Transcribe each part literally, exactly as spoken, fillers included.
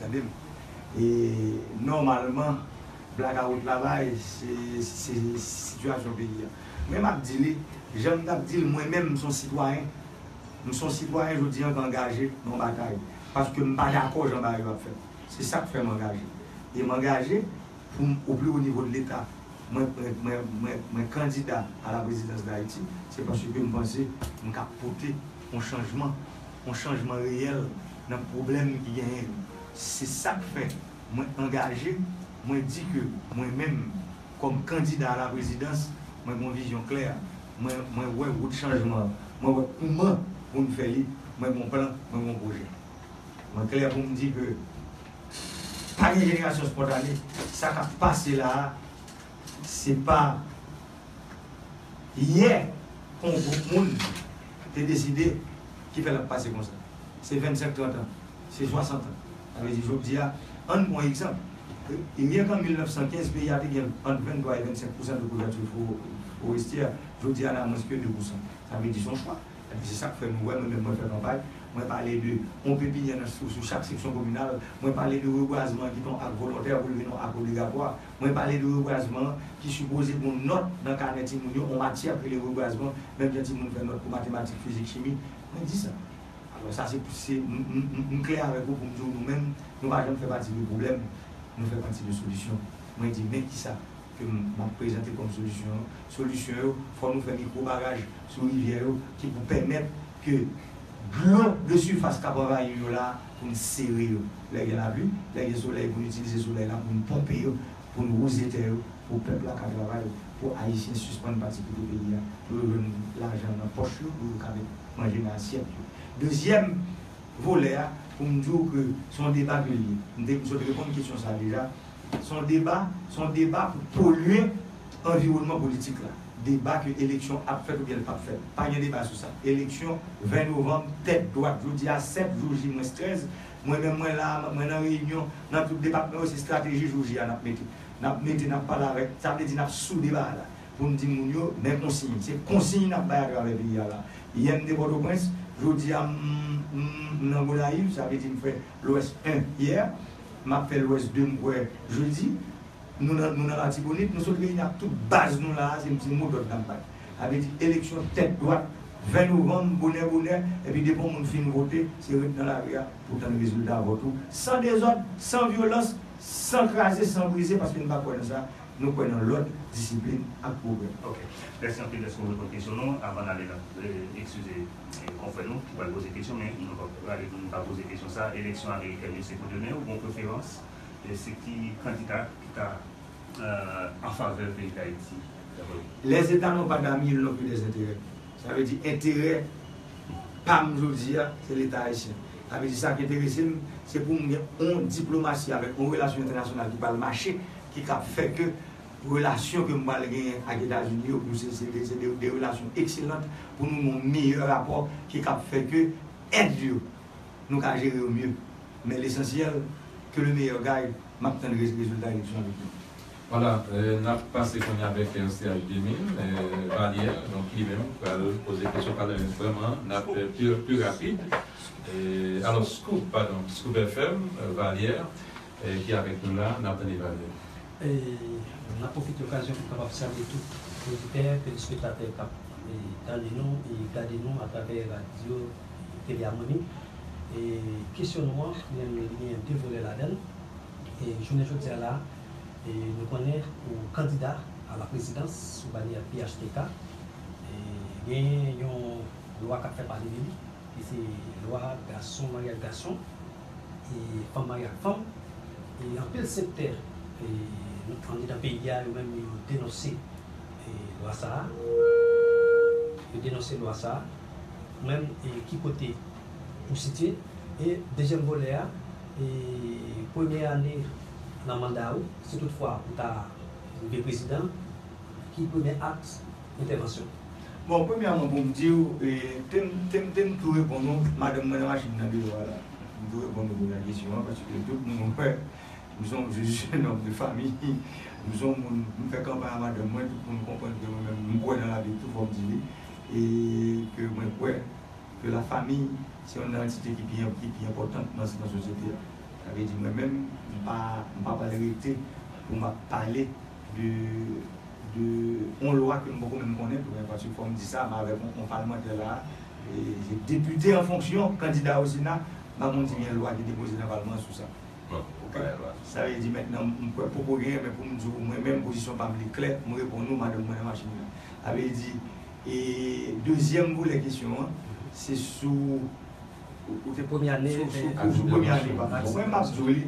Tande m. E nòmalman, blakawout la bay, se, se sitiyasyon peyi a. Men m ap di li, jan m t ap di l, mwen menm, m se yon sitwayen. M se yon sitwayen, jodi a, k angaje nan yon batay. Paske m pa dakò jan bagay yo ap fèt. Se sa k fè m angaje. E m angaje pou m, au plus haut niveau de l'État, mwen, mwen, mwen, mwen, mwen kandida a la prezidans Dayiti, se paske m panse m ka pote yon chanjman, yon chanjman reyèl nan pwoblèm ki genyen yo. Se sa k fè mwen angaje, mwen di ke mwen menm, kòm kandida a la prezidans, mwen gen yon vizyon klè, mwen, mwen wè wout chanjman an, mwen wè kouman pou n fè li, mwen gen yon plan, mwen gen yon pwojè. Mwen klè pou m di ke pa gen jenerasyon spontane. Sa k ap pase la a, se pa yè yon gwoup moun te deside ki fè l ap pase konsa. Se vennsenk, trant an, se swasant an. Sa vle di, jodi a, ann pran egzanp. Ryen k an mil nèf san kenz, peyi a te gen ant venntwa e vennsenk pousan de kouvèti fo-, forestyè. Jodi a, n a mwens ke de pousan. Sa vle di, se yon chwa. Epi se sa k fè nou wè, mwen menm, mwen fè kanpay, mwen pale de yon pepinyè nan, sou, sou chak seksyon kominal, mwen pale de rebwazman an ki te yon ak volontè pou l vin yon ak obligatwa, mwen pale de rebwazman an ki sipoze gen yon nòt nan kanè timoun yo, yon matyè k rele rebwazman, menm jan timoun fè nòt pou matematik, fizik, chimi, mwen di sa. Alò, sa se, se, m, m, m, m klè avèk ou pou m di w, nou menm, nou pa janm fè pati de pwoblèm, nou fè pati de solisyon. Mwen di, men kisa ke m, m ap prezante kòm solisyon yo. Solisyon yo, fò nou fè mikwo baraj sou rivyè yo ki pou pèmèt ke dlo de sifas k ap anvayi yo la, pou n sere yo. Lè gen lapli, lè gen solèy, pou n itilize solèy la, pou n ponpe yo, pou n wouze tè yo, pou pèp la ka travay, pou Ayisyen sispann pati kite peyi a, pou yo jwenn lajan nan pòch yo, pou yo ka met manje nan asyèt yo. Dezyèm, volè a, pou m di w ke se yon deba ke l ye. M te, m sot reponn kesyon sa a deja. Se yon deba, se yon deba pou polye anviwònman politik la. Deba ke eleksyon ap fèt oubyen l p ap fèt. Pa gen deba sou sa. Eleksyon ven novanm, tèt dwat. Jodi a, sèt jou, J mwens trèz. Mwen menm, mwen la, mwen nan reyinyon, nan tout depatman yo, se estrateji jou J a n ap mete. N ap mete, n ap pale avèk, sa vle di n ap sou deba a la. Pou n di moun yo, men konsiy. Se konsiy n ap bay atravè peyi a la. Yè m te Pòtoprens, jodi a m, m, m nan Gonayiv, sa vle di m fè Lwès en yè, m ap fè Lwès de m kwè jedi, nou nan, nou nan Latibonit, nou sot reyini ak tout baz nou la a, se m ti mo dòd n ap bay. Sa vle di eleksyon tèt dwat, ven novanm, bonè bonè, epi depi yon moun fin vote, se ret nan lari a pou tann rezilta vòt ou, san dezòd, san vyolans, san kraze, san brize, paske n pa kwè nan sa. Nou kwè nan lòd, disiplin ak pwogrè. Ok. Mèsi anpil dèske w reponn kesyon nou. Avan n ale, n ap, eh, eskize, eh, konfrè nou ki pral poze kesyon, men nou pa prale, nou pa poze kesyon sa. Eleksyon amerikèn yo se pou demen, ou gon preferans? E se ki kandida ki ta, eh, an favè peyi Dayiti, dapre ou? Les États n'ont pas d'amis, ils n'ont que des intérêts. Sa vle di enterè pa m jodi a, se Leta ayisyen. Sa vle di sa k enterese m, se pou m gen yon diplomasi avèk yon relasyon entènasyonal ki pral mache, ki kab fè ke relasyon ke m pral genyen ak Etazini yo, pou se, se de, se de, de relasyon ekselant, pou nou gen yon meyè rapò ki kab fè ke èd yo, nou ka jere yo mye. Men lesansyèl, que le meilleur gagne, m ap tann re-, rezilta eleksyon avèk nou. Vwala, euh, n ap pase kounye a avèk R C H de mil, euh, Valière, donk li menm pral poze kesyon, pral vrèman, n ap fè pi, pi rapid. Euh, alò, Scoop, padon, Scoop F M, euh, Valière, euh, ki avèk nou la, n ap tande Valière. E n ap pwofite okazyon pou n kapab salye tout oditè, telespektatè k ap, e, tande nou e gade nou atravè radyo Tele Amoni. E kesyon nou an, li gen, li gen de volè ladan l. E jounen jodi a la, e nou konnen ou kandida a la prezidans sou banyè P H T K. E gen yon lwa k ap fè pale de li, ki se lwa gason marye ak gason, e fanm marye ak fanm. E anpil sektè, e, anndidan peyi a, yo menm yo denonse, e, lwa sa a. Yo denonse lwa sa a. Ou menm, e, ki kote ou sitye? E dezyèm volè a, e, premye ane nan manda ou, si toutfwa ou ta rive prezidan, ki premye aks entèvansyon? Bon, premyèman, pou m di w, e, te m, te m, te m tou reponn ou, madanm mwen nan machin nan deyò a la. M tou reponn ou premyè kesyon an, paske tout moun wè, m se yon je-, jennonm de famiy. M se yon moun, m fè kanpay a madanm mwen, tout moun konprann ke mwen menm, m kwè nan lavi tou, fò m di li, e ke mwen kwè ke la famiy, se youn nan antite ki pi, ki pi enpòtan nan, nan sosyete a. Sa vle di mwen menm, m pa, m pa pral rete pou m ap pale de, de yon lwa ke m poko menm konnen tou, paske fò m di sa, m avèk yon, yon palmantè la, e, se depite an fonksyon, kandida o Sena, m pa konn si gen lwa ki depoze nan palman sou sa. Bon, ok. Sa vle di mentnan, m kwè poko genyen, men pou m di w, mwen menm, pozisyon pa m li klè, m reponn ou, madanm mwen nan machin nan. Sa vle di, e dezyèm volè kesyon an, se sou Ou te premye ane. Sou, sou, sou premye ane pa m. Mwen, m ap di w li,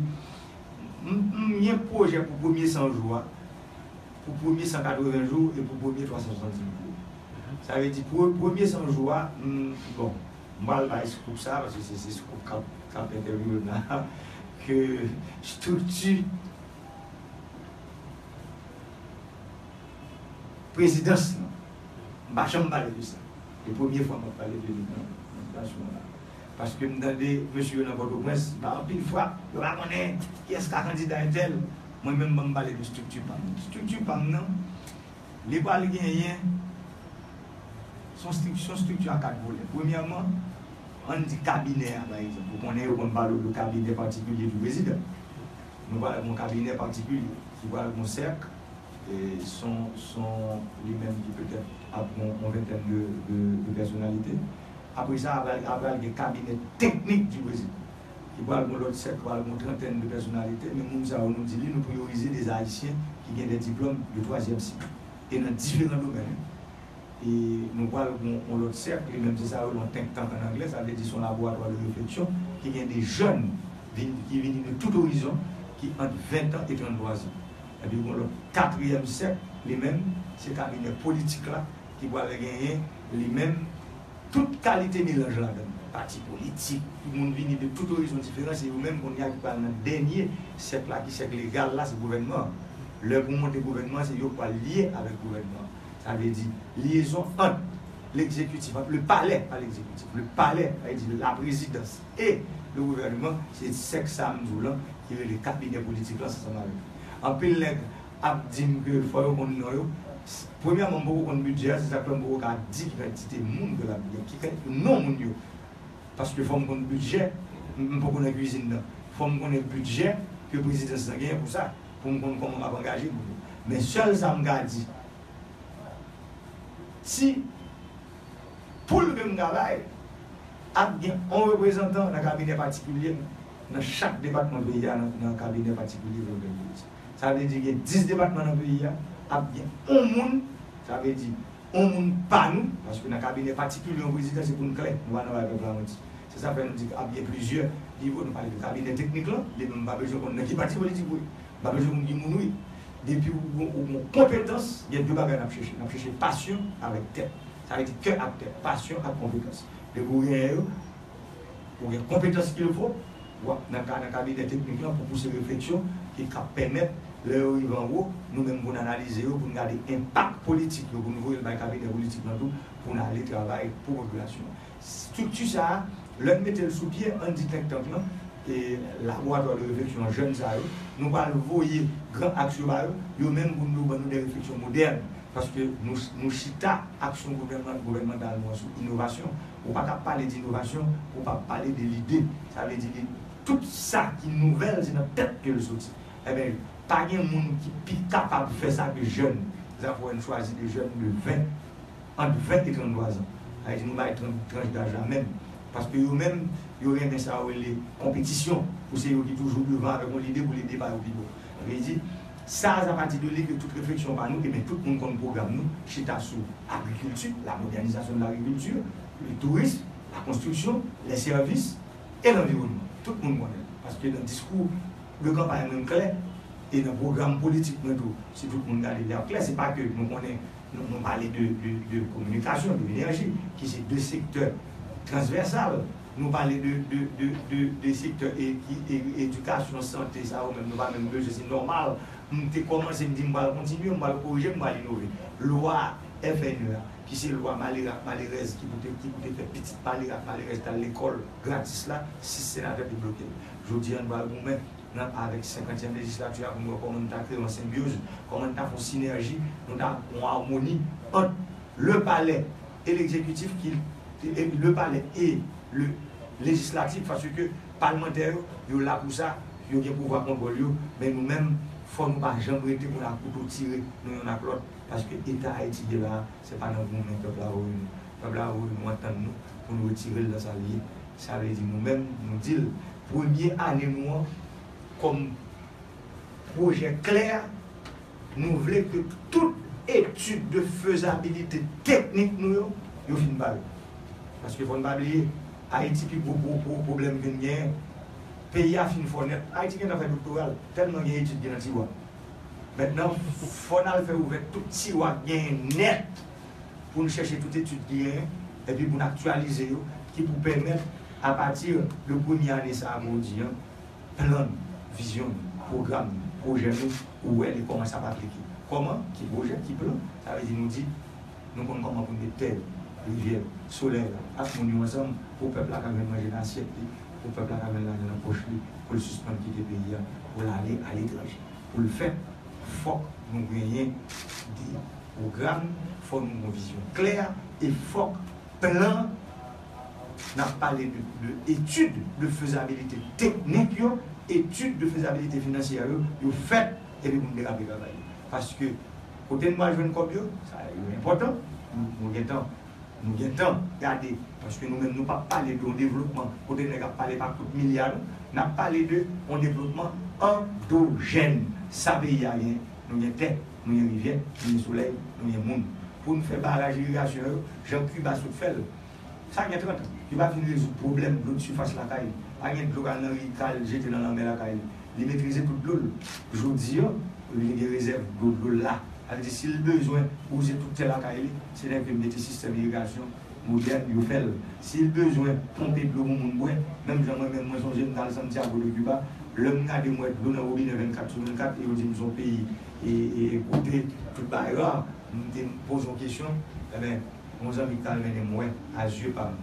m, m gen pwojè pou premye san jou a, pou premye san katreven jou e pou premye twa san swasanndis jou. Sa vle di, pou premye san jou a, m, bon, m pral bay Scoop sa, paske se, se Scoop k ap, k ap entèvyou m la, ke estrikti prezidans lan. M pa janm pale de sa. E premye fwa m ap pale de li nan, nan stasyon an la. Paske m tande mesye yo nan Pòtoprens, pa anpil fwa, yo pa konnen kiyès ka kandida entèl. Mwen menm, ban m pale de estrikti pa m. Estrikti pa m nan, li pral genyen, se yon strik-, se yon estrikti a kat volè. Premyèman, ann di kabinè a, pa egzanp. Ou konnen yo konn pale w de kabinè patikilye di prezidan. Nou pral gen yon kabinè patikilye ki pral gen yon sèk, e son, son li menm ki petèt ap gen yon ventèn de, de, de pèsonalite. Apre sa, apral, apral gen kabinè teknik di prezidan. Ki pral gen lòt sèk, pral gen yon trantèn de pèsonalite, men moun sa yo nou di li, nou priyorize de Ayisyen ki gen de diplòm de twazyèm sik. E nan diferan domèn, wi. E nou pral gen yon lòt sèk, li menm se sa yo rele yon think tank an anglè, sa vle di se yon laboratwa de refleksyon ki gen de jèn vin, ki vini de tout orizon, ki ant ventan e tranntwa zan. Epi gen yon lòt katriyèm sèk, li menm, se kabinè politik la ki pral genyen, li menm, tout kalite melanj ladan l. Pati politik, tout moun vini de tout orizon diferan, se yo menm kounye a ki pral nan dènye sèk la, ki sèk legal la, se gouvènman an. Lè pou monte gouvènman an, se yo k pral lye avèk gouvènman an. Sa vle di, lyezon ant legzekitif, ant le palais, pa legzekitif, le palais, sa vle di la présidence et le gouvernement, se sèk sa m di w lan, ki rele kabinè politik lan, ansanm avèk li. Anpil nèg ap di m ke fò yo konn non yo. Premyèman, m poko konn bidjè a, se sa k fè m poko ka di ki kantite moun ke l ap gen, ki kantite non moun yo. Paske fò m konn bidjè, m, m poko nan kwizin nan. Fò m konnen bidjè ke prezidans lan genyen pou sa, pou m konn kòman m ap angaje moun yo. Men sèl sa m ka di, si poul ke m ka bay, ap gen yon reprezantan nan kabinè patikilye nan chak depatman peyi a, nan, nan kabinè patikilye pou l gen. Sa vle di gen dis depatman nan peyi a, ap gen yon moun, sa vle di yon moun pa nou, paske nan kabinè patikilye yon prezidan se pou n klè, nou pa nan bagay pèp la manti. Se sa fè nou di ap gen plizyè nivo, nou pale de kabinè teknik lan, li menm m pa bezwen konn nan ki pati politik ou ye, m pa bezwen konn ki moun ou ye. Depi ou, ou, ou gen konpetans, gen de bagay n ap chèche. N ap chèche pasyon avèk tèt. Sa vle di kè ak tèt, pasyon ak konpetans. Depi ou genyen yo, ou gen konpetans qu'il faut, w ap nan ka, nan kabinè teknik lan pou pouse refleksyon ki kab pèmèt, lè yo rive anwo, nou menm pou n analize yo, pou n gade enpak politik yo, pou n voye l bay kabinè politik lan tou, pou n ale travay pou popilasyon an. Estrikti sa a, lè n mete l sou pye, ann di think tank lan, e laboratwa de refleksyon jèn sa yo, nou pral voye gran aks yo ba yo, yo menm pou nou ban nou de refleksyon modèn. Paske nou, nou chita aksyon gouvènman, gouvènmantal nou an sou inovasyon. Ou pa ka pale de inovasyon, ou pa pale de lide. Sa vle di li, tout sa ki nouvèl, se nan tèt ke l soti. Ebyen, pa gen moun ki pi kapab fè sa ke jèn. Se sa fè n chwazi de jèn de ven, ant ven e tranntwa zan. Sa vle di nou bay tran-, tranch daj la menm. Paske yo menm, yo renmen sa yo rele konpetisyon, pou se yo ki toujou devan avèk yon lide pou lide pa yo pi bon. Sa vle di, sa, sa pati de li ke tout refleksyon pa nou, ebyen, tout moun konn pwogram nou, chita sou agrikilti, la modènizasyon de lagrikilti, le tourisme, la konstriksyon, les services et l'environnement. Tout moun konnen l. Paske nan diskou de kanpay mwen m klè, e nan pwogram politik mwen tou, si tout moun gade, li ap klè, se pa ke nou konnen, nou, nou pale de, de, de kominikasyon, de enèji, ki se de sektè transvèsal. Nou pale de, de, de, de, de sektè e, ki, e, edikasyon, sante, sa yo menm, nou pa menm bezwen, se nòmal. M te kòmanse, m di m pral kontinye, m pral korije, m pral inove. Lwa F N E a, ki se lwa malere ak malerèz ki pou te, ki pou te fè pitit malere ak malerèz t al lekòl gratis la, sis senatè te bloke l. Jodi a, n pral goumen nan, avèk senkantyèm lejislati a pou n wè kòman n ta kreye yon senbyoz, kòman n ta fè yon sinèji, nou ta fè yon amoni ant le palè e legzekitif, ki, e le palè e le lejislatif, paske Palmantè yo, yo la pou sa, yo gen pouvwa kontwòl yo, men nou menm, fò nou pa janm rete pou n ap kouto tire nou yonn ak lòt, paske eta Ayiti ye la a, se pa nan goumen pèp la voye nou. Pèp la voye nou antann nou pou nou retire l nan sa l ye. Sa vle di nou menm, nou di l, premye ane nou an, kòm pwojè klè, nou vle ke tout etid de fezabilite teknik nou yo, yo fin pare. Paske fò n pa bliye, Ayiti pi gwo, gwo, gwo pwoblèm ke n genyen, peyi a fin fò nèt. Ayiti gentan fè doktora l, tèlman gen etid ki nan tiwa. Mentnan, fò n al fè ouvè tout tiwa k genyen nèt pou n chèche tout etid ki genyen, epi pou n aktyalize yo, ki pou pèmèt, apati de premye ane sa a, m di an, plan nou, vizyon nou, pwogram nou, pwojè nou, ou wè li kòmanse ap aplike. Kòman? Ki pwojè? Ki plan? Sa vle di nou di, nou konn kòman pou n met tè, rivyè, solèy la, ak moun yo ansanm, pou pèp la ka jwenn manje nan asyèt li, pou pèp la ka jwenn lajan nan pòch li, pou l sispann kite peyi a, pou l ale aletranje. Pou l fèt, fòk nou genyen de pwogram, fòk nou gen yon vizyon klè, e fòk plan, n ap pale de, de etid de fezabilite teknik yo, etid de fezabilite finansyè yo, yo fèt, epi pou n derape travay yo. Paske kote n pral jwenn kòb yo, sa yo enpòtan, nou, nou gentan, nou gentan gade, paske nou menm nou p ap pale de yon devlopman kote nèg ap pale pa kout milya, non, n ap pale de yon devlopman andojèn. Sa peyi a gen, nou gen tè, nou gen rivyè, nou gen solèy, nou gen moun. Pou n fè baraj irigasyon yo, jan Kiba sot fè l, sa gen trant an, Kiba fin rezoud pwoblèm dlo de sifas lakay li. Pa gen dlo k al nan ri, k al jete nan lanmè lakay li. Li metrize tout dlo l. Jodi a, li gen rezèv dlo, dlo l la. Sa vle di, si l bezwen wouze tout tè lakay li, se nèg yo mete sistèm irigasyon modèn, yo fè l. Si l bezwen ponpe dlo pou moun bwè, menm jan mwen menm, mwen sonje m t al Santiago de Cuba, lè m gade m wè dlo nan wobinè vennkat sou vennkat, e yo di m se yon peyi, e, e, e kote tout bagay ra, m te poze yon kesyon, enben, yon zanmi k t al mennen m wè, a zye pa m.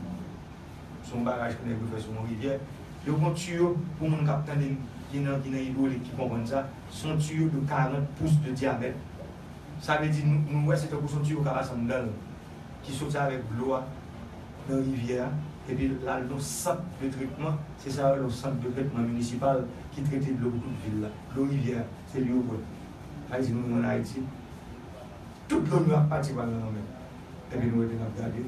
Se yon baraj ke nèg yo fè sou yon rivyè. Yo gen yon tiyo, pou moun k ap tande m, ki nan, ki nan idwolik, ki konprann sa, se yon tiyo de karant pous de dyamèt. Sa vle di, nou, nou wè se tankou se yon tiyo k ap pase anndan l, ki soti avèk dlo a nan rivyè a, epi l al nan sant de tretman, se sa yo rele yon sant de tretman minisipal ki trete dlo pou tout vil la. Dlo rivyè a, se li yo bwè. Sa vle di, nou menm ann Ayiti, tout dlo nou ap pati pral nan lanmè. Epi nou rete n ap gade,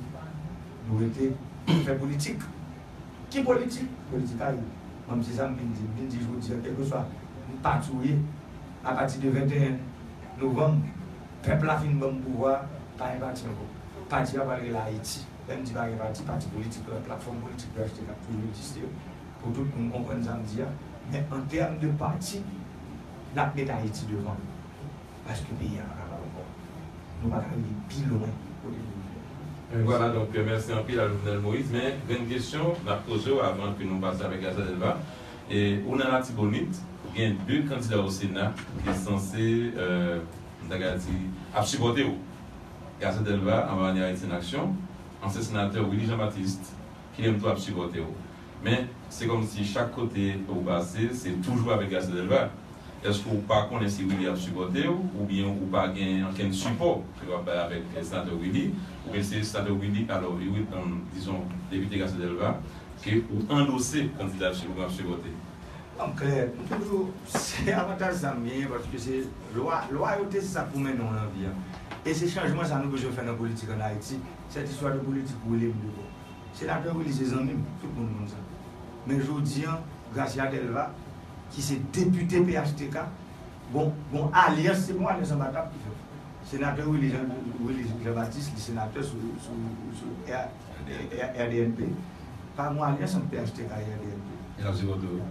nou rete fè politik. Ki politik? Politik a yo. Mwen, se sa m vin di. M vin di jodi a, kèlkeswa pati w ye, apati de venteyen novanm, pèp la fin ban m pouvwa, pa gen pati ankò. Pati a pral rele Ayiti. Lè m di pa gen pati, pati politik la, platfòm politik P H T K ap toujou egziste pou tout moun konprann sa m di a. Men an tèm de pati, n ap met Ayiti devan. Paske peyi a pa kapab ankò. Nou pa ka rive pi lwen kote nou ye. Vwala, donk, mèsi anpil a Jovenel Moïse. Men, grenn kesyon n ap poze w avan ke nou pase avèk Garcia Delva. E, ou nan Latibonit, ou gen de kandida o Sena ki sanse, euh, m ta ka di, ap sipòte w. Garcia Delva, anba banyè Ayiti an Aksyon, ansyen senatè Willy Jean Baptiste, ki menm tou ap sipòte w. Men, se kòmsi chak kote ou pase, se toujou avèk Garcia Delva. Èske ou pa konnen si Willy ap sipòte w, oubyen ou pa gen ankenn sipò ke w ap bay avèk senatè Willy, oubyen se senatè Willy, alò, Willy, um, dizon, depite Garcia Delva, ke ou andose kandidati pou ap sipòte? Bon, klè, m toujou, se avantaj sa m genyen, paske se lwa, lwayote se sa k pou mennen w nan vi a. E se chanjman sa nou bezwen fè nan politik ann Ayiti. Cette histoire de politique, rele m de bò. Senatè Willy se zanmi m, tout moun konn sa. Men jodi a, Gracia Delva, ki se depite P H T K, bon, bon alyans, se bon alyans anba tab ki fèt. Senatè Willy Jean, Willy Jean Baptiste, li senatè sou, sou, sou R D N P. Pa gon alyans ant P H T K e R D N P.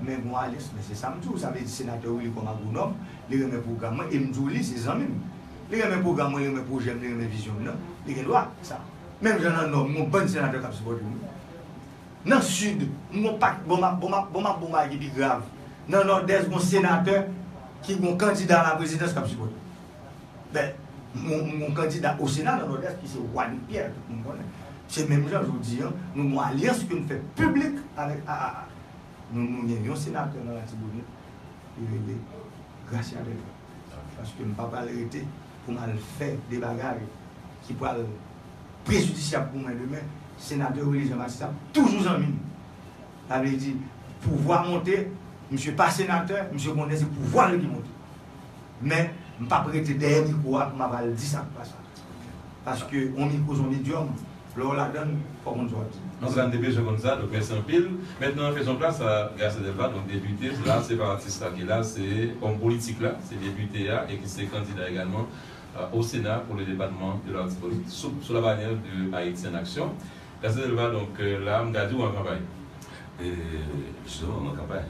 Men gon alyans, men se sa m di w, sa vle di senatè Willy kòm agwonòm, li renmen pwogram mwen, e m di w li se zanmi m. Li renmen pwogram mwen, li renmen pwojè m, li renmen vizyon m nan, li gen dwa sa. Menm jan nan Nò, m gon bann senatè k ap sipòte m. Nan Sid, m gon pak, bon, m ap, bon, m ap, bon, m ap, bon, bagay ki pi grav. Nan Nòdès, gon senatè ki gon kandida a la prezidans k ap sipòte. Ben, m gon, m gon kandida o Sena nan Nòdès ki se Wany Pyè, tout moun konnen. Se menm jan, jodi a, nou gon alyans ke n fè piblik avèk A A A. Nou, nou gen yon senatè nan Latibonit, li rele Gracia Delva. Paske m pa pral rete pou m al fè de bagay ki pral prejidisyab pou mwen demen. Senatè Willy Jean Baptiste ap toujou zanmi m. Sa vle di, pouvwa monte, misye pa senatè, misye konnen se pouvwa l ki monte. Men, m p ap rete dèyè mikwo a pou m ap al di sa k pa sa. Paske yon mikwo se yon medyòm, lè w ladan l, fò w konn sa w ap di. Antouka, n te bezwen konn sa, donk mèsi anpil. Mentnan, faisons place à Garcelle Delva, donk depite, la, se pa atis la ki la, se òm politik la, se depite a, e ki se kandida egalman, euh, au Sénat pour le département de l'Artibonite, sous, sous la bannière de Haïti en Action. Garcelle Delva, donk, euh, la, m ka di w an kanpay. E, jisteman, mwen kanpay.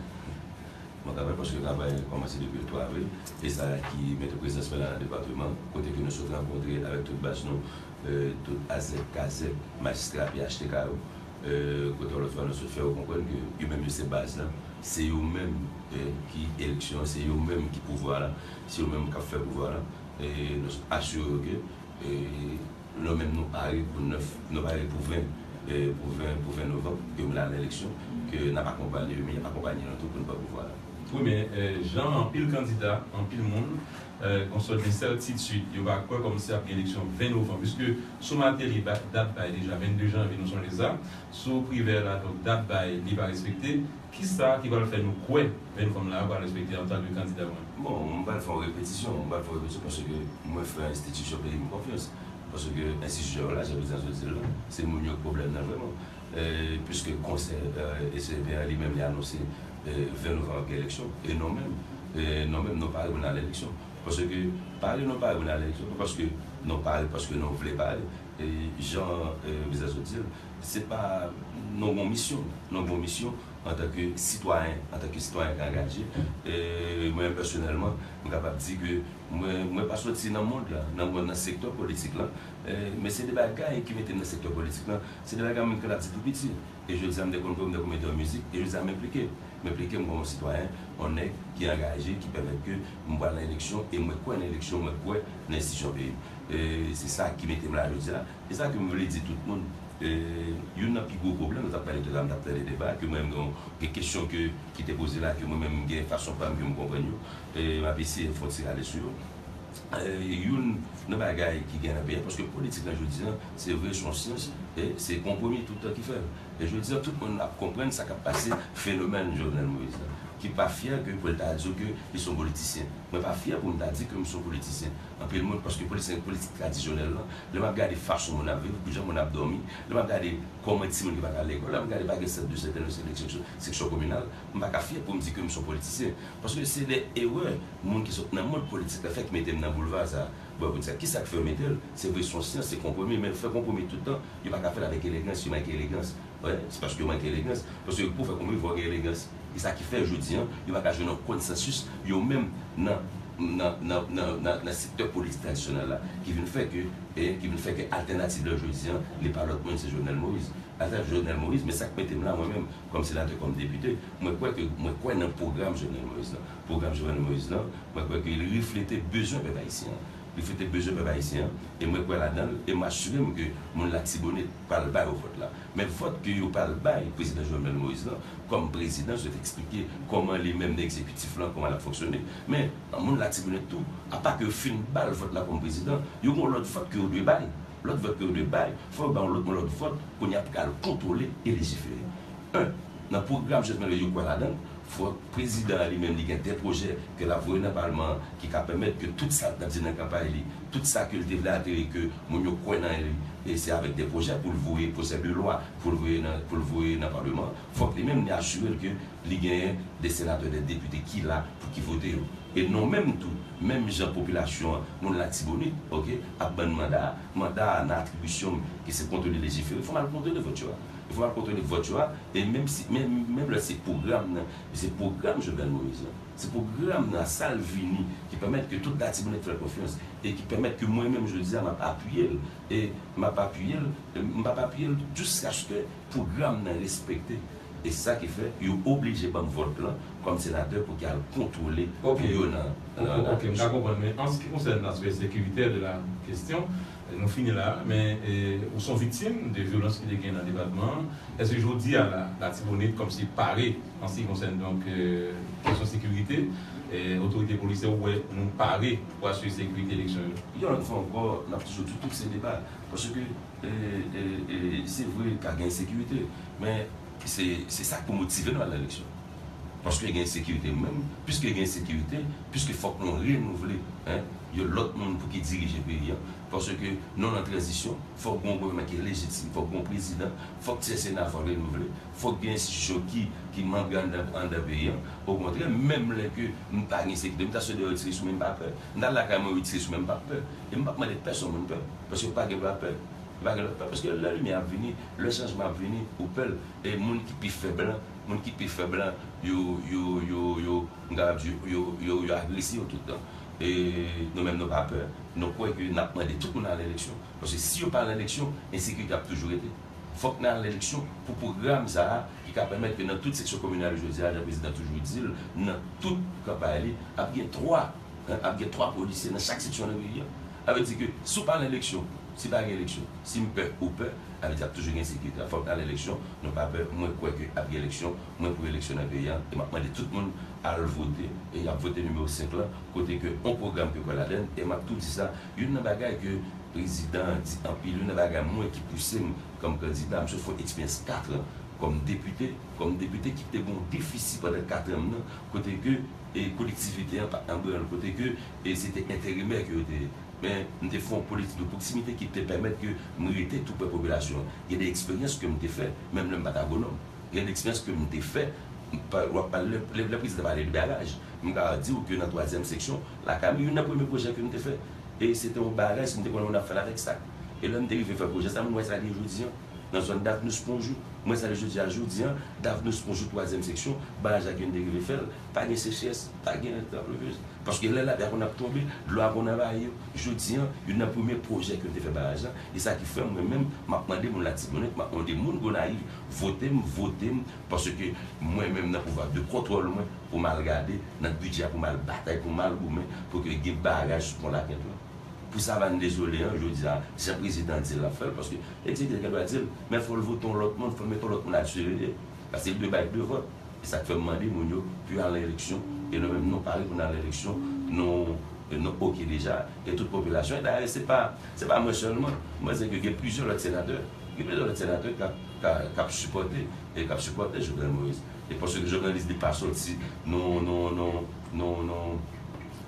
Mwen kanpay paske kanpay kòmanse depi le twa avril. E sa ki mete prezans mwen la nan depatman, kote ke nou sot rankontre avèk tout baz nou, e, tout azèk, kazèk, majistra, P H T K yo. E, kote yon lòt fwa nou sot fè yo konprann ke yo menm yo se baz la, se yo menm, e, ki eleksyon an, se yo menm ki pouvwa la, se yo menm k ap fè pouvwa la. E nou sot asire yo ke, e, nou menm nou pare pou nèf, nou pare pou ven, e, pou ven, pou ven novanm, ke nou al nan eleksyon, ke n ap akonpanye yo, men y ap akonpanye nou tou pou n pran pouvwa la. Wi, men, e, jan anpil kandida, anpil moun, e, gen sòt de sètitid, yo pa kwè kòmsi ap gen eleksyon ven novanm, piske sou Martelly, ba-, dat bay deja vennde janvye, nou sonje sa. Sou Privè la, donk, dat bay, li pa respekte. Kisa ki pral fè nou kwè ven novanm la pral respekte antanke kandida ou menm? Bon, m pral fè yon repetisyon, m pral fè yon repetisyon paske mwen fè enstitisyon peyi m konfyans. Paske enstitisyon yo la, jan prezidan Joseph di l la, se moun yo k pwoblèm nan vrèman. E, piske konsèy, e, S E V an li menm li anonse, e, ven novanm ap gen eleksyon. E nou menm, e, nou menm nou pare pou n al eleksyon. Paske pare nou pare pou n al eleksyon, pa paske nou pare, paske nou vle pare. E jan, e, prezidan Joseph di l, se pa, nou gen yon misyon, nou gen yon misyon, antanke sitwayen, antanke sitwayen ki angaje, e mwen pèsonèlman, m kapab di ke mwen, mwen pa soti nan mond la, nan mond, nan sektè politik la, e, men se de bagay ki mete m nan sektè politik la, se de bagay mwen te konn ap di tou piti. E jodi a, m te konn pran, m te konn mete yon mizik, e jodi a, m enplike. M enplike m kòm yon sitwayen, yon nèg ki angaje, ki pèmèt ke m pral nan eleksyon, e mwen kwè nan eleksyon, mwen kwè nan enstitisyon peyi m. E se sa ki mete m la jodi a, e sa ke m vle di tout moun. E, youn nan pi gwo pwoblèm, nou t ap pale tout a, m t ap tande deba, ke mwen menm gen, gen kesyon ke, ki te poze la, ke mwen menm m gen fason pa m ke m konprann yo. E, m ap eseye fè yon ti rale sou yo. E, youn nan bagay ki gen nan peyi a, paske politik la jodi a, se vre, se yon syans, e se konpwomi tout tan ki fè l. E jodi a, tout moun ap konprann sa k ap pase, fenomèn Jovenel Moïse la, ki pa fyè ke pou l ta di w ke li se yon politisyen. Mwen pa fyè pou m ta di ke m se yon politisyen. Anpil moun, paske politisyen, politik tradisyonèl lan, lè m ap gade fason moun ap viv, jan moun ap dòmi, lè m ap gade kòman timoun ki pa ka al lekòl, lè m ap gade pa gen sant de sante nan seksyon, seksyon kominal, m pa ka fyè pou m di ke m se yon politisyen. Paske se de erè moun ki sot nan mond politik la fè ki mete m nan boulva sa a. Bon, pou di sa, kisa k fè yo mete l? Se vre, se yon syans, se konpwomi, men fè konpwomi tout tan, yo pa ka fè l avèk elegans, yo manke elegans. Wi, se paske yo manke elegans. Paske pou w fè konpwomi, fò w gen elegans. E sa ki fè, jodi a, yo pa ka jwenn yon konsansis, yo menm, nan, nan, nan, nan, nan, nan sektè politik tradisyonèl la, ki vin fè ke, e, ki vin fè ke altènativ la, jodi a, li pa lòt moun, se Jovenel Moïse. Atravè Jovenel Moïse, men sa k mete m la, mwen menm, kòm senatè, kòm depite, mwen kwè ke, mwen kwè nan pwogram Jovenel Moïse lan. Pwogram Jovenel Moïse lan, mwen kwè ke li reflete bezwen pèp ayisyen an. Li reflete bezwen pèp ayisyen an, e mwen kwè ladan l, e m asire m ke moun Latibonit pral ba yo vòt la. Men vòt ke yo pral bay prezidan Jovenel Moïse lan, kòm prezidan, jodi a eksplike kòman li menm nan egzekitif lan, kòman l ap fonksyone. Men, moun Latibonit tou, apa ke yo fin ba l vòt la kòm prezidan, yo gen yon lòt vòt ke yo dwe bay. Lòt vòt ke yo dwe bay, fò yo bay yon lòt, yon lòt vòt, kounye a pou ka al kontwole e lejifere. En, nan pwogram Jovenel yo kwè ladan l, fò prezidan an li menm li gen de pwojè ke l ap voye nan palman an ki ka pèmèt ke tout sa l t ap di nan kanpay li, tout sa ke l te vle atire ke moun yo kwè nan li, e se avèk de pwojè pou l voye, pwojè de lwa pou l voye nan, pou l voye nan palman an, fòk li menm li asire l ke li genyen de senatè, de depite ki la pou ki vote yo. E nou menm tou, menm jan popilasyon an, moun Latibonit, oke, ap ban n manda a, manda a nan atribisyon m, ki se kontwole lejifere, fò m al kontwole vòt yo a. Fò m al kontwole vòt yo a, e menm si, menm, menm lè se pwogram nan, se pwogram Jovenel Moïse lan, se pwogram nan, sa l vini, ki pèmèt ke tout Latibonit fè l konfyans, e ki pèmèt ke mwen menm, jodi a, m ap apiye l, e m ap apiye l, m p ap apiye l jiskaske pwogram nan respekte. E sa ki fè yo oblije ban m vòt lan kòm senatè pou ki al kontwole pou yo nan, nan, nan. Ok, m ka konprann, men an se ki konsène l'aspect sécuritaire de la question, nou fini la, men, e, ou se yon viktim de vyolans ki te gen nan depatman an. Èske jodi a la, Latibonit kòmsi pare an se ki konsène, donk, e, kesyon sekirite, e, otorite polisyè, ou wè nou pare pou asire sekirite eleksyon yo? Yon lòt fwa ankò, n ap toujou di tout se deba. Paske, e, e, e, se vre ka gen ensekirite, men se, se sa k pou motive nou al nan eleksyon. Paske gen ensekirite menm, piske gen ensekirite, piske fòk nou renouvle, en, yon lòt moun pou ki dirije peyi an. Paske nou nan tranzisyon, fòk gen yon gouvènman ki lejitim, fòk gen yon prezidan, fòk ti sena fòk renouvle, fòk gen enstitisyon ki, ki manbre anndan, anndan peyi an. Okontrè, menm lè ke m pa gen ensekirite, m ta sot deyò yo tire sou mwen, m pa pè. M ta lakay mwen, yo tire sou mwen, m pa pè. E m p ap mande pèsonn moun pè, paske pa gen dwa pè. Pa gen lòt pè, paske lè limyè ap vini, lè chanjman ap vini, ou pè l. E moun ki pi fèb lan, moun ki pi fèb lan, yo, yo, yo, yo, m kapab di, yo, yo, yo agrese yo tout tan. E nou menm, nou pa pè. Nou kwè ke n ap mande tout moun al eleksyon. Paske si yo pa al eleksyon, ensekirite ap toujou rete. Fòk n al eleksyon pou pwogram sa a ki ka pèmèt ke nan tout seksyon kominal yo jodi a, jan prezidan toujou di l, nan tout kanpay li, ap gen twa, en, ap gen twa polisye nan chak seksyon nan peyi a. Sa vle di ke si w pa al eleksyon, si pa gen eleksyon, si m pè, ou pè, sa vle di ap toujou gen ensekirite. Fòk n al eleksyon, nou pa pè, mwen kwè ke ap gen eleksyon, mwen pou eleksyon nan peyi a, e m ap mande tout moun al vote, e y ap vote nimewo senk lan, kote ke yon pwogram ke kwè ladann, e m ap tou di sa, youn nan bagay ke prezidan an di anpil, youn nan bagay mwen ki pouse m kòm kandida, m sot fè yon eksperyans kat an kòm depite, kòm depite ki te gen yon defisi pandan kat an m nan, kote ke, e, kolektivite an pa t nan bran l, kote ke, e, se te enterimè ke yo te ye. Men, m te fè yon politik de pwoksimite ki te pèmèt ke m rete tou prè popilasyon an. Gen de eksperyans ke m te fè, menm lè m pa t agwonòm. Gen de eksperyans ke m te fè, m pa, w ap pale, lè, lè, lè prezidan pale de baraj, m ka di w ke nan twazyèm seksyon, lakay mwen, youn nan premye pwojè ke m te fè, e se te yon baraj, m te konnen moun ap fè l avèk sak. E lè m te rive fè pwojè sa, moun wè sa li ye jodi an. Nan zòn Davnous Ponjou, mwen sa li jodi a, jodi an, Davnous Ponjou, twazyèm seksyon, baraj la ke n te rive fè l, pa gen sechrès, pa gen anpluvez. Paske lè lapli a konn ap tonbe, dlo a konn anvayi yo. Jodi an, youn nan premye pwojè ke n te fè baraj la, e sa ki fè mwen menm, m ap mande moun Latibonit, m ap mande moun Gonayiv, vote m, vote m, paske mwen menm nan pouvwa de kontwòl mwen, pou m al gade nan bidjè a, pou m al batay, pou m al goumen, pou ke gen baraj sou pon Lakent lan. Pou Savàn Dezole an, jodi a, jan prezidan di l ap fè l, paske egzekitè gen dwa di l, men fò l vote yon lòt moun, fò l mete yon lòt moun al siveye. Paske l dwe bay de vòt. E sa k fè m mande moun yo pou yo al nan eleksyon, e nou menm nou pare pou n al nan eleksyon, nou, nou oke deja, e tout popilasyon. E dayè, se pa, se pa mwen sèlman, mwen se ke gen plizyè lòt senatè, gen plizyè lòt senatè k ap, k ap, k ap sipòte, e k ap sipòte Jovenel Moïse. E paske Jovenel Moïse li pa sòti nan, nan, nan, nan, nan,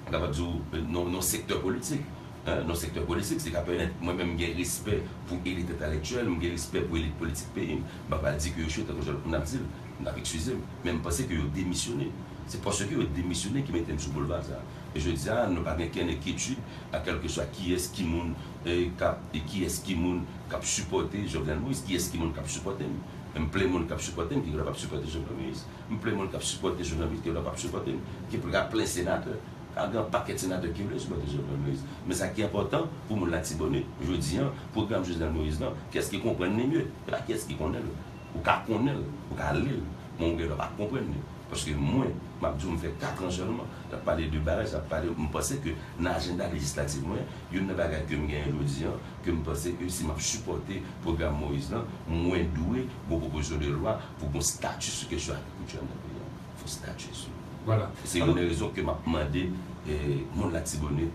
m kapab di w, nan, nan sektè politik. Hein, nan sektè politik, se ka pèmèt mwen menm m gen respè pou elit entèlektyèl, m gen respè pou elit politik peyi m. M pa pral di ke yo echwe tankou jan lòt moun ap di l, n ap eskize m. Men m panse ke yo demisyone. Se paske yo demisyone ki mete m sou boulva sa a. E jodi a, nou pa gen kenn enkyetid a kèlkeswa kiyès ki moun, e, k ap, e kiyès ki moun k ap sipòte Jovenel Moïse, kiyès ki moun k ap sipòte m. M plen moun k ap sipòte m ki gen dwa p ap sipòte Jovenel Moïse. M plen moun k ap sipòte Jovenel Moïse ki gen dwa p ap sipòte m. Ki pral plen senatè. Ka gen yon pakèt senatè ki vle sipòte Jovenel Moïse. Men sa ki enpòtan pou moun Latibonit, jodi an, pwogram Jovenel Moïse lan, kiyès ki konprann li mye? Se pa kiyès ki konnen l. Ou ka konnen l, ou ka li l, men ou gen dwa pa konprann li. Paske mwen, m ap di w, m fè kat an sèlman, n ap pale de baraj, n ap pale, m panse ke nan ajanda lejislatif mwen, youn nan bagay ke m genyen jodi an, ke m panse ke si m ap sipòte pwogram Moïse lan, mwen dwe gon pwopozisyon de lwa pou gon stati sou kesyon agrikilti a nan peyi a. Fò stati sou. Vwala. Se youn nan rezon ke m ap mande, eh, moun Latibonit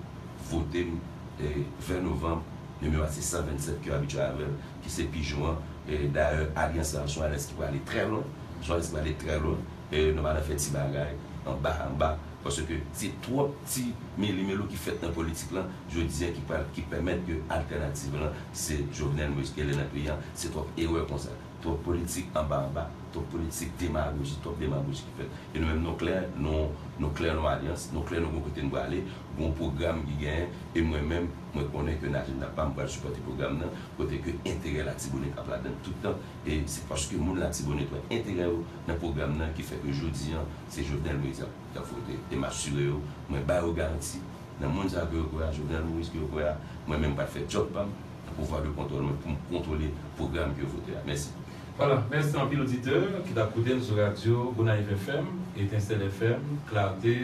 vote m, eh, ven novanm, nimewo a se san vennsèt ke yo abitye avè l, ki se Pijon an. Eh, dayè, alyans la, se yon alyans ki prale trè lwen. Se yon alyans ki prale trè lwen. Eh, nou pa nan fè ti bagay, anba, anba. Paske se twòp ti meli melo ki fèt nan politik lan, jodi an ki pral, ki pèmèt ke altènativ lan, se Jovenel Moïse ki rele nan peyi an. Se twòp erè konsa. Twòp politik anba anba, twòp politik demagoji, twòp demagoji ki fèt. E nou menm nou klè, nou, nou klè nan alyans, nou klè nou gon kote nou prale, gon pwogram ki genyen, e mwen menm, mwen konnen ke nan ajanda pa m pral sipòte pwogram nan, kote ke enterè Latibonit ap ladann tout tan, e se paske moun Latibonit wè enterè yo nan pwogram nan ki fè ke jodi an, se Jovenel Moïse k ap vote. E m asire yo, mwen ba yo garanti, nan moun sa yo ke yo kwè a, Jovenel Moïse ke yo kwè a, mwen menm m pral fè djòb pa m, nan pouvwa de kontwòl mwen pou m kontwole pwogram ke yo vote a. Mèsi. Vwala, mèsi anpil oditè ki t ap koute n sou radyo Gonayiv F M, Etensèl F M, Klate,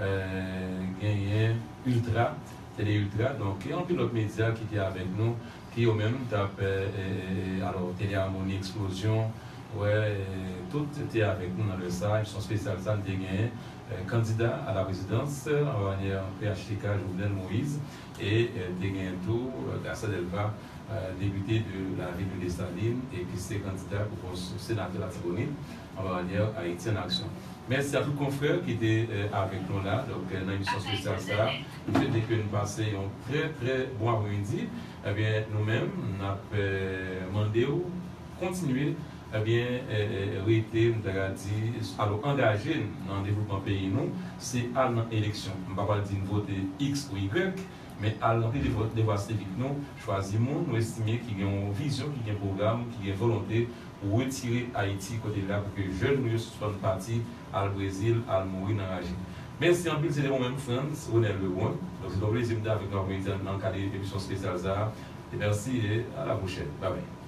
eh, genyen Ultra, Tele Ultra, donk, e anpil lòt medya ki te avèk nou, ki yo menm t ap, eh, eh, eh, alò, Tele Amoni, Eksplozyon, wè, eh, tout te avèk nou nan lè sa, emisyon espesyal sa, n te genyen, eh, kandida a la prezidans, anba banyè P H T K, Jovenel Moïse, e, eh, te genyen tou, eh, Garcia Delva, eh, depite de la vil de Desalin, e ki se kandida pou pòs senatè Latibonit, anba banyè Ayiti an Aksyon. Mèsi a tout konfrè ki te eh, avèk nou la. Donk, eh, nan emisyon espesyal sa a, m swete ke nou pase yon trè, trè bon apremidi. Ebyen, nou menm, n ap eh, mande w kontinye, ebyen, eh, eh, rete, m ta ka di, alò, angaje n nan devlopman peyi nou, se al nan eleksyon. M pa pral di n vote X ou Y, men al ranpli devwa, devwa sivik nou, chwazi moun nou estime ki gen yon vizyon, ki gen pwogram, ki gen volonte pou retire Ayiti kote l la, pou ke jèn nou yo sispann pati al Brezil, al mouri nan raje. Mèsi anpil, se te mwen menm, Frantz Ronel Lebrun. Donk, se te yon plezi m te avèk nou apremidi an nan kad emisyon espesyal sa a. E mèsi e a la pwochèn. Babay.